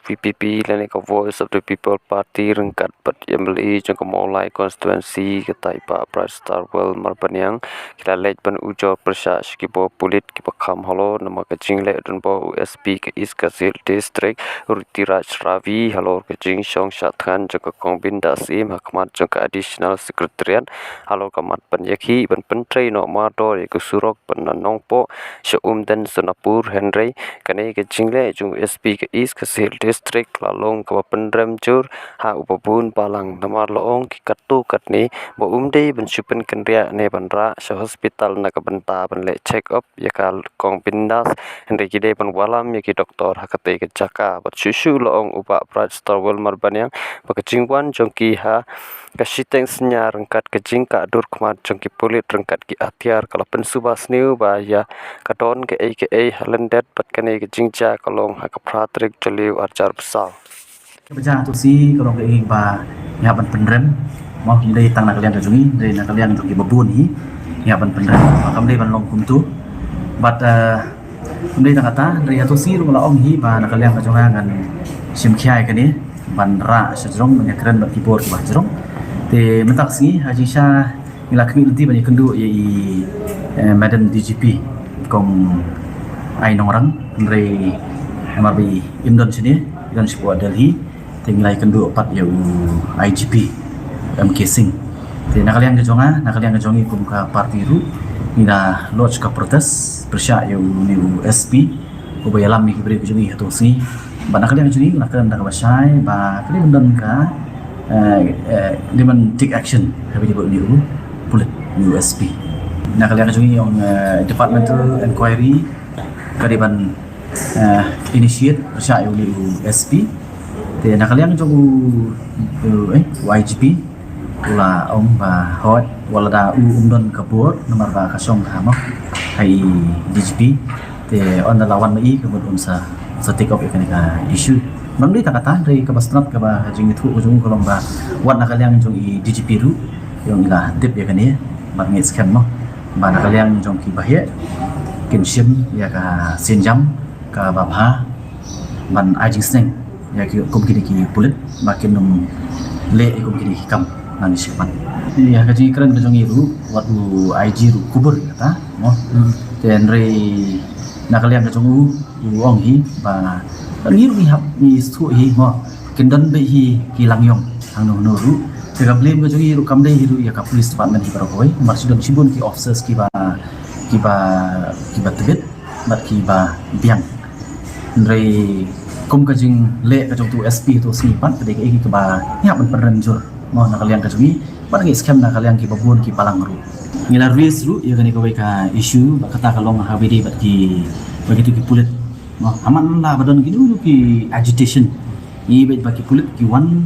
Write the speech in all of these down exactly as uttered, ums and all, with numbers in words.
P P P lane ka Voice of the People Party ryngkat bad ïa i M L A jong ka Mawlai constituency, ka tai Bah Brightstarwell Marbaniang, ki la leit ban ujor pyrshah sha ki bor pulit kiba kham halor namar ka jingleh donbor u S P ka East Khasi Hills District, u Ritiraj Ravi, halor ka jingshong shah thngan jong ka Kong Bindas Syiem ha khmat jong ka Additional Secretariat, halor ka mat ban ïakhih ban pyntrei noh mardor ïa ka surok ban na Nongpoh sha Umden Sonapur. Hynrei kane ka jingleh jong u S P ka East Khasi Hills District la long kaba pynrem jur ha u babun balang, namar la ong ki katto katne ba um dei ban shu pynkynriah ne ban rah sha hospital na ka bynta ban leh check up ïa ka Kong Bindas, hynrei ki dei ban wallam ïa ki doktor ha katei ka jaka. Bad shuh shuh la ong u Bah Brightstarwell Marbaniang ba ka jingwan jong ki ha ka shiteng synñia ryngkat ka jingkah dur khmat jong ki pulit ryngkat ki atiar ka la pynsuba sniew ba ïa ka don kaei kaei ha lyndet bad kane ka jingjia ka long ha ka phra tarik Jylliew arhajar arphew saw. Kaba jia ha Tosi ka long kaei ba ngi hap ban pynrem, mo, ym dei tang na ka liang ka jong ngi, dei na ka liang jong kiba bun hi ngi hap ban pynrem. Kam dei ban long kumto. Bad, eh, ym dei tang kata, dei ha Tosi ruh la ong hi ba na ka liang ka jong nga ngan shim khia ïa kane ban rah sha jrong, ban ïakren bad ki bor kiba ha jrong. Te mynta ka sngi ha jingshisha ngi la khmih lynti ban ïakynduh ïa i, eh, Madam D G P Kong Ai Nongrang, hynrei namar ba im don shane, i don shapoh Delhi. Te ngi la ïakynduh pat ïa u I G P M K Singh. Te na ka liang ka jong nga, na ka liang ka jong ngi kum ka party ruh, ngi la lodge ka protest pyrshah ïa une u S P uba ïalam ïa ki briew ka jong ngi ha Tosi. Bad na ka liang ka jong ngi ngi la kren da kaba shai ba ka dei ban don ka, eh, eh, dei ban take action ha ba dei ba une u pulit, une u S P. Na ka liang ka jong ngi ong, eh, departmental inquiry ka dei ban, eh, initiate pyrshah ïa une u S P. Te na ka liang jong u, u, eh, u I G P u la ong ba hooid, wat lada u um don ka bor namar ba ka shong ka ha, mo, ha i D G P. Te ynda la wan ma i ka mut un sa, sa take up ïa kane ka issue. Bym dei tang kata, dei kaba sngewtynnat kaba jingïathuh ka jong u ka long ba wat na ka liang jong i D G P ruh ïong i la tip ïa kane, bad ngi skhem, mo, ba na ka liang jong kiba heh kin shim ïa ka sienjam kaba bha ban ai jingsneng ïa ki kum kine ki pulit ba kin ym leh ïa kum kine ki kam nangne shakhmat. Ïa ka jingkren ka jong i ruh, wat u I G ruh kubur kata, mo. Hmm. Te hynrei na ka liang ka jong u, u ong hi ba ngi ruh ngi hap ngi sngewthuh hi, mo, kin don beit hi ki langïong hangno hangno ruh. Te ka blame ka jong i ruh kam dei hi ruh ïa ka police department hi baroh kawei, namar shi don shibun ki officers kiba, kiba, kiba tbit bad kiba biang. Hynrei kum ka jingleh ka jong utu u S P ha Tosi pat ka dei kaei kaba ngi hap ban pynrem jur, mo, na ka liang ka jong ngi bad ngi skhem na ka liang kiba bun ki balang ruh. Ngi la raise ruh ïa kane kawei ka issue, bad kata ka long ha kaba ïadei bad ki, bad kitu ki pulit, mo. Haman la ba don kino kino ki agitation, ngi bad ba ki pulit ki wan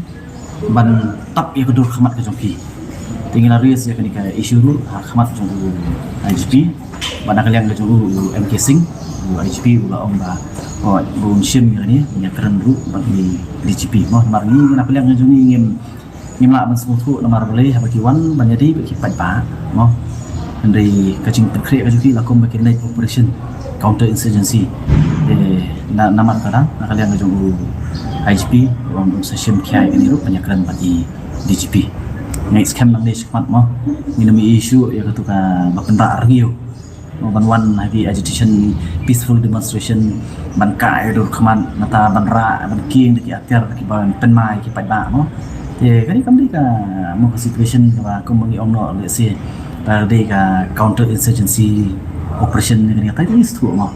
ban tap ïa ka dur khmat ka jong ki. Te ngi la raise ïa kane ka issue ruh ha khmat jong u I G P, bad na ka liang ka jong u, u M K Singh, u I G P u la ong ba, oh, ba un shim ïa kane, un ïakren ruh bad i D G P, mo. Namar ngi na ka liang ka jong ngi ngim, ngim lah ban sngewthuh namar balei haba ki wan ban ïadei bad ki paidbah, mo. Hynrei ka jingpynkhreh ka jong ki la kum ba ki night operation, counter insurgency. Eh, na, namar kata na ka liang ka jong u I G P u ong un sa shim khia ïa kane ruh ban ïakren bad i D G P. Ngi skhem nangne shakhmat, mo, ngin ym ïohi shuh ïa katu kaba pynrah rngiew, mo, ban wan ha ki agitation, peaceful demonstration, ban kah ïa ka dur khmat, nangta ban rah, ban kieng da ki atiar kiban pynmai ki paidbah, mo. Te kane kam dei ka, mo, ka situation kaba kum ba ngi ong noh, let's say, ka dei ka counter insurgency operation ne, kane kata ngi sngewthuh, mo.